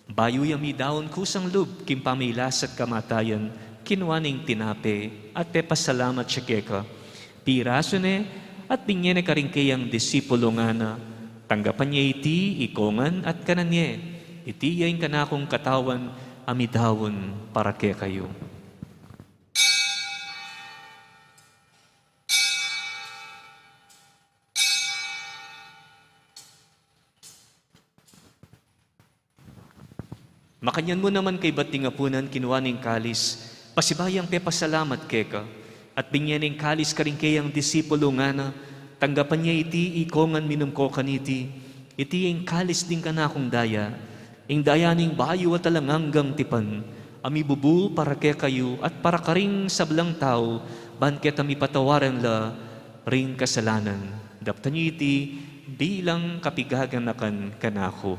Bayu ya midaun kusang lub king pamagkasakit at kamatayan, kinua ne ing tinape, at pepasalamat ya keka. Pirasu ne, at binie ne karing keyang disipulu, ngana, tanggapan ye iti ikongan at kanan ye. Iti ya ing kanakung katawan a midaun para kekayu. Makanyan mu naman kaybat ding apunan, kinua ne ing kalis, pasibayu yang pepasalamat keka, at binie ne ing kalis karing keyang disipulu, ngana, tanggapan ye iti ikongan, minum ko kaniti, iti ya ing kalis ning kanakung daya, ing daya ning bayu at alang anggang tipan, a mibubu para kekayu at para karing sablang tau, ban keta mipatawaran la ring kasalanan. Daptan ye iti bilang kapaganakan kanaku.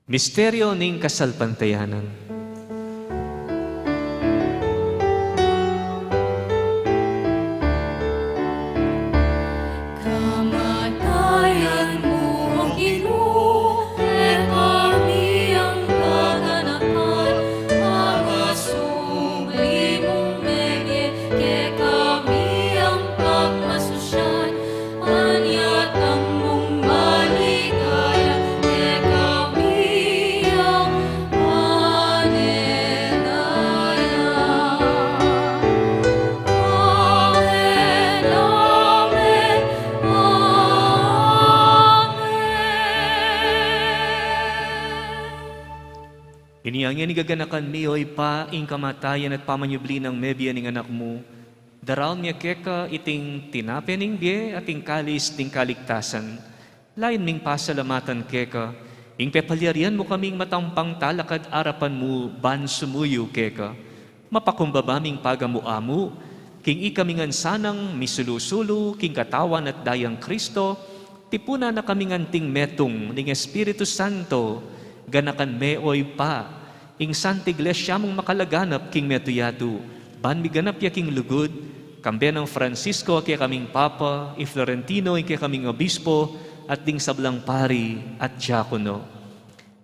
Misteryo ning kasalpantayanan. Kamatayan mu, O Ginu, kekami yang gaganakan, a masubli mung mebie, kekami yang pagmasusyan, panyatang mung maligaya, kekami yang manenaya. Amen, amen, amen. Inya ngeni gaganakan mi, O Ibpa, ing kamatayan at pamanyubli nang mebie ning Anak mu, daraun mi keka iting tinape ning bie at ing kalis ning kaligtasan. Lain ming pasalamatan keka, Ing pepalyarian mu kaming matampang talakad arapan mu ban sumuyu keka, mapakumbaba ming pagamu-amu, king ikami ngan sanang misulu-sulu king katawan at dayang Kristo, tipunan na kaming anting metung ning Espiritu Santo, ganakan me, o Ibpa, ing Santa Iglesia mung makalaganap king metung yatu, ban miganap ya king lugud, kambe nang Francisco a kekaming Papa, i Florentino ing kekaming Obispo, at ding sablang pari at diakono.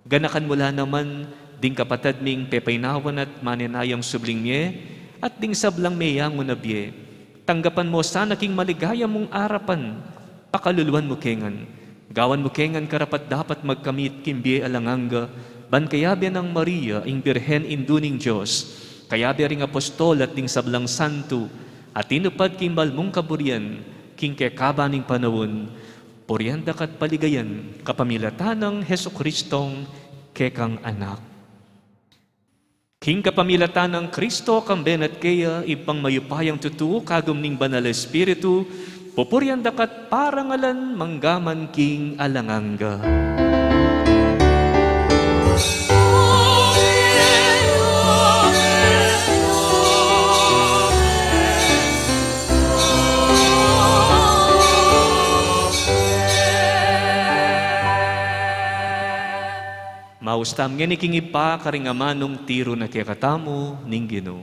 Ganakan mu la naman ding kapatad ming pepainawan at manenayang subling mie, at ding sablang meyangu na bie. Tanggapan mu sana king maligaya mung arapan, pakaluluan mu ke ngan. Gawan mu ke ngan karapat-dapat magkamit king bie alang angga, ban kayabe nang Maria, ing Birhen Indu ning Dios, kayabe ring apostol at ding sablang santo, a tinupad king bal mung kaburian, king kekaba ning panaun, purian da ka't paligayan, kapamilatan nang Jesucristong kekang Anak. King kapamilatan nang Kristo, kambe na't keya, Ibpang mayupayang tutu, kagum ning Banal a Espiritu, pupurian da ka't parangalan manggaman king alang angga. Maus tamu ngeni king Ibpa, karing amanung tiru na kekatamu ning Ginu.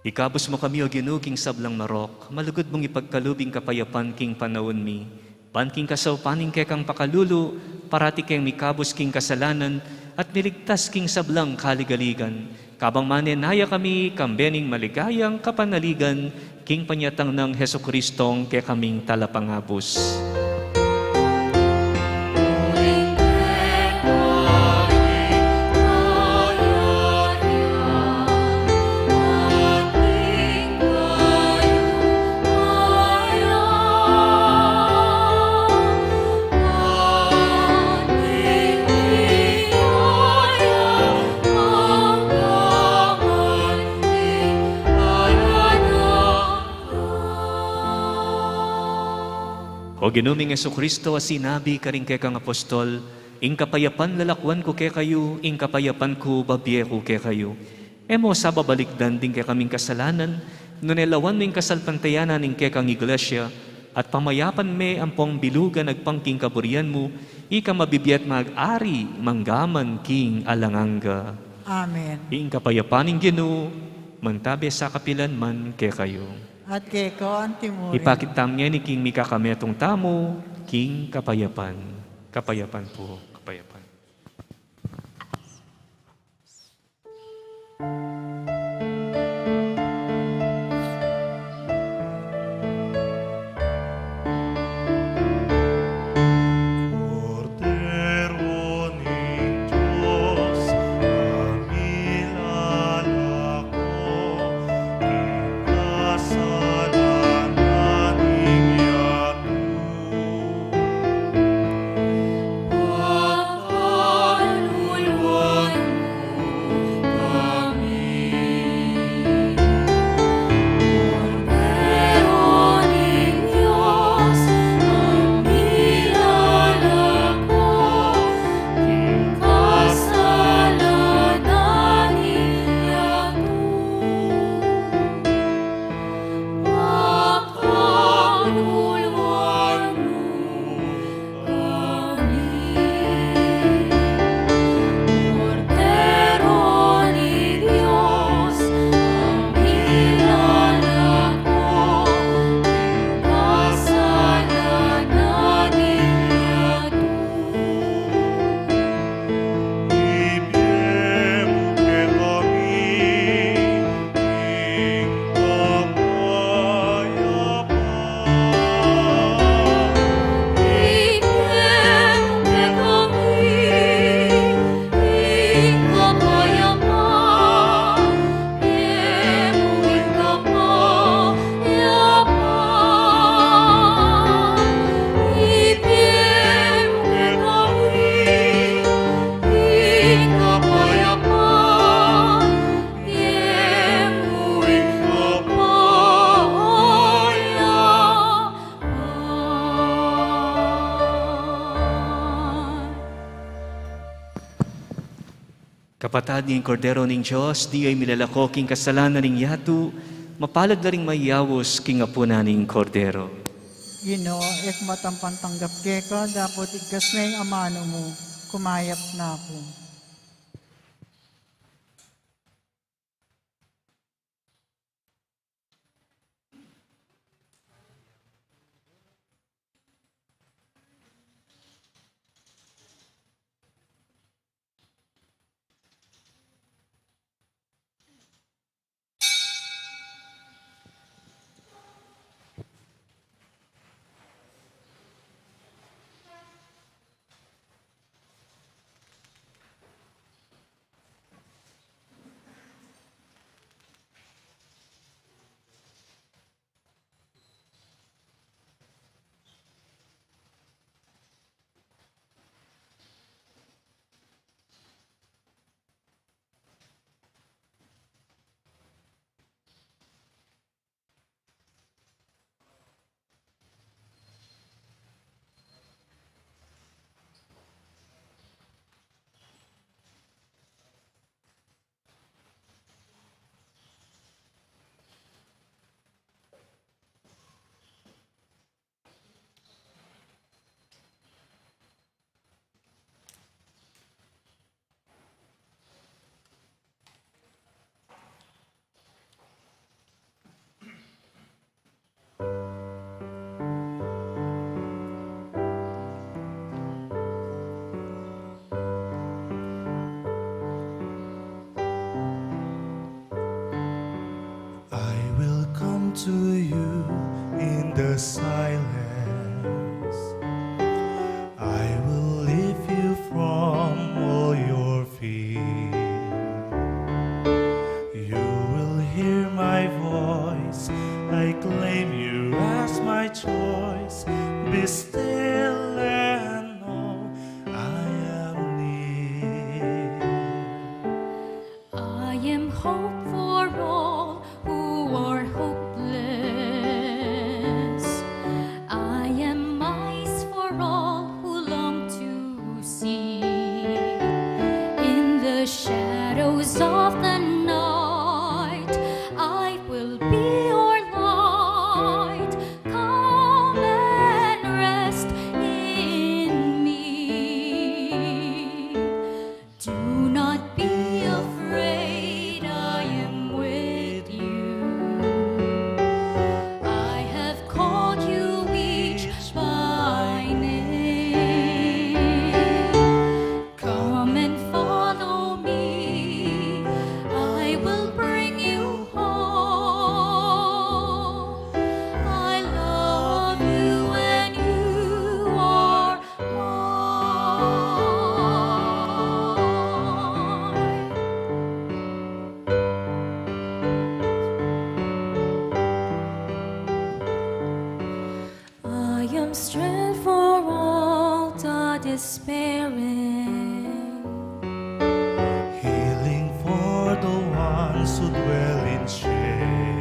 Ikabus mu kami, O Ginu, king sablang marok, malugud mung ipagkalub ing kapayapan king panaun mi, ban king kasaupan ning kekang pakalulu, parati keng mikabus king kasalanan, at miligtas king sablang kaligaligan. Kabang manenaya kami, kambe ning maligayang kapanaligan, king panyatang nang Jesucristong kekaming Talapangabus. O Ginu ming Jesucristo, a sinabi karing kekang apostol, "Ing kapayapan lalakwan ku kekayu, ing kapayapan ku babie ku kekayu." E mu sa babalikdan ding kekaming kasalanan, nune lawan mu ing kasalpantayanan ning kekang Iglesia, at pamayapan me ampong bilugan agpang king kaburian mu, ika mabibie at mag-ari manggaman king alang angga. Amen. Ing kapayapan ning Ginu, mantabe sa kapilan man kekayu. At keka antimurin. Ipakit tamu ngeni king mikakametung tamu king kapayapan. Kapayapan pu, kapayapan. Kapatad, ning Kordero ning Dios, nia ing milalako king kasalanan ning yatu, mapalad la ring mayaus king apunan ning Kordero. Ginu, e ku matampang tanggap keka, dapot igkas me ing amanu mu, kumayap na ku. I will come to you in the silence. I will lift you from all your fears. You will hear my voice. I claim you as my choice. Be still and know I am near. I am hope for all who are hopeless. I am eyes for all who long to see. In the shadows of the night, I will be your light. Come and rest in me. Do not be afraid, I am with you. I have called you each by name. Come and follow me, I will bring you home. I love you and you are mine. I am strength for all the despairing. Healing for the ones who dwell in shame.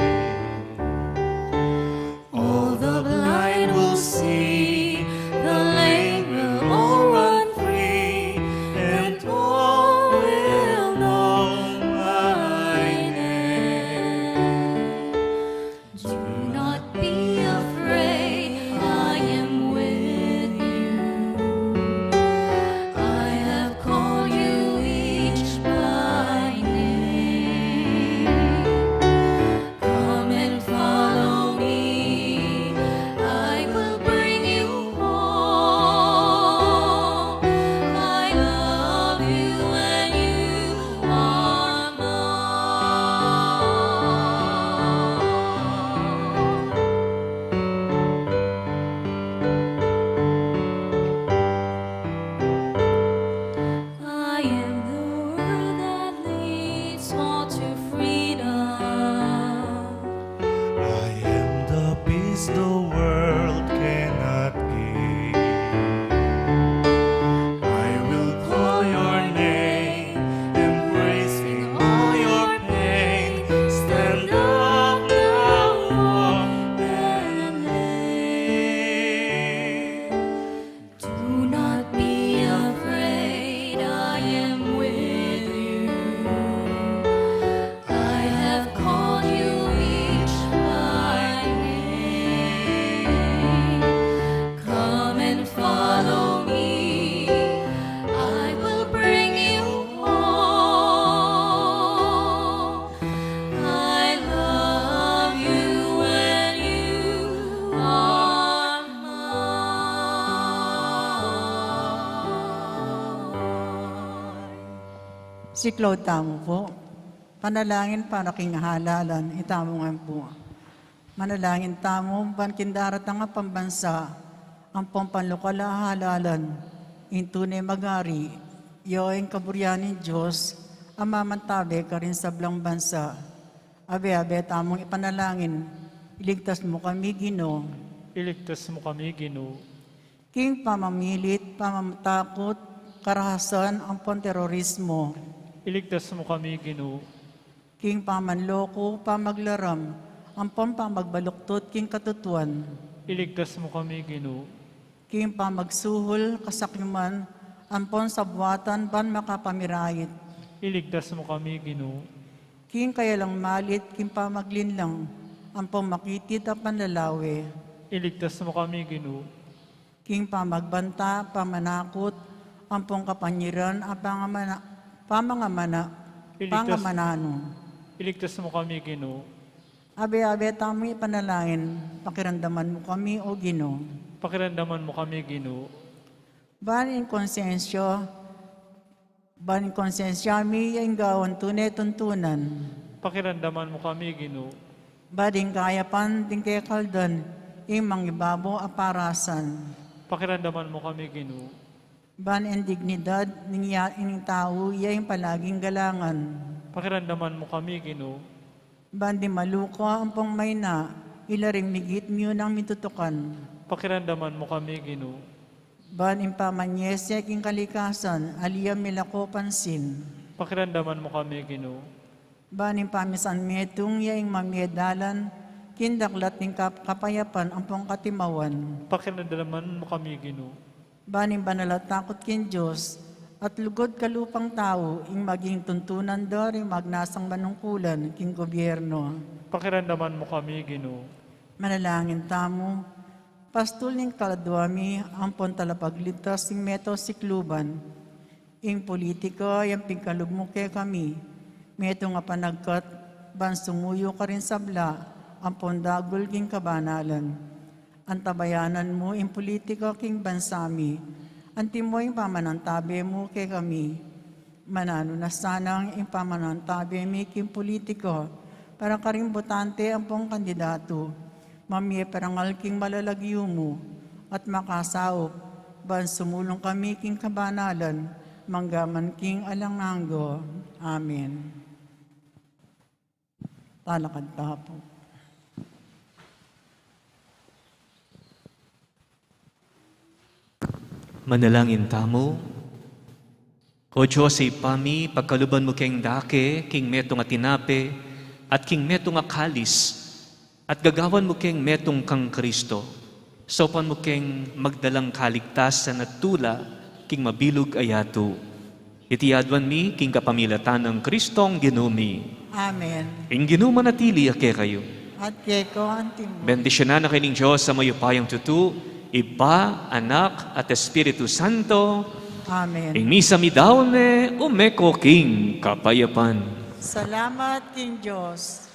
All the blind will see, the lame will all run free, and all will know my name. Do not be afraid, I am with you. I Siklaud tamu pu. Panalangin para king halalan. Itamu ngan pu. Manalangin tamu ban king daratang a pambansa ampong panlokal a halalan, ing tune magari, ya ing kaburian ning Dios a mamantabe karing sablang bansa. Abe-abe tamung ipanalangin, iligtas mu kami, Ginu. Iligtas mu kami, Ginu. King pamamilit, pamatakut, karahasan ampong terorismo. Iligtas mu kami, Ginu. King pamanloko, pamaglaram ampong pamagbaluktut king katutuan. Iligtas mu kami, Ginu. King pamagsuhul, kasakiman ampong sabwatan ban makapamirayit. Iligtas mu kami, Ginu. King kayalang malit, king pamaglinlang ampong makitid a panlalawe. Iligtas mu kami, Ginu. King pamagbanta, pamanakut ampong kapanyiran a pangamana-, pamangamana-, Iligtas, pangamananu. Iligtas mu kami, Ginu. Abe-abe tamung ipanalangin, pakiramdaman mu kami, O Ginu. Pakiramdaman mu kami, Ginu. Ban ing konsensya, ban ing konsensya mi ya ing gawan tune tuntunan. Pakiramdaman mu kami, Ginu. Ban ing kayapan ding kekaldan, ing mangibabo a parasan. Pakiramdaman mu kami, Ginu. Ban ing dignidad ning ya-, ning tau ya ing palaging galangan. Pakiramdaman mu kami, Ginu. Ban ding maluka ampong maina, ila ring migit miunang mitutukan. Pakiramdaman mu kami, Ginu. Ban ing pamanyese king kalikasan, ali yang milako pansin. Pakiramdaman mu kami, Ginu. Ban ing pamisan metung ya ing mamie dalan, king daklat ning kap-, kapayapan ampong katimawan. Pakiramdaman mu kami, Ginu. Ban ing banal a takut king Dios, at lugud kalupang tau, ing maging tuntunan da ring magnasang manungkulan king gobyerno. Pakiramdaman mu kami, Ginu. Manalangin tamu, pastul ning kaladua mi, ampon talapagligtas ning meto sikluban. Ing politika yang pigkalub mu kekami, metung a panagkat, ban sumuyu karing sabla ampon dagul king kabanalan. Antabayanan mu ing politika king bansa mi, antimo ing pamanantabe mu kekami. Mananu na sanang ing pamanantabe mi king politika para karing botante ampong kandidatu, mamie parangal king malalagyu mu, at makasaup, ban sumulung kami king kabanalan, manggaman king alang angga. Amen. Talakad ta pu. Manalangin tamu. O Dios, Ibpa mi, pagkaluban mu keng dake king metung a tinape at king metung a kalis, at gagawan mu keng metung kang Kristo. Saupan mu keng magdalang kaligtasan at tula king mabilug a yatu. Iti aduan mi king kapamilatan nang Kristong Ginu mi. Amen. Ing Ginu manatili ya kekayu. At keka antimu. Bendisyunan na kayu ning Dios a mayupayang tutu, Ibpa, Anak, at Espiritu Santo. Amen. Ing misa mi daun ne, ume ko king kapayapan. Salamat king Dios.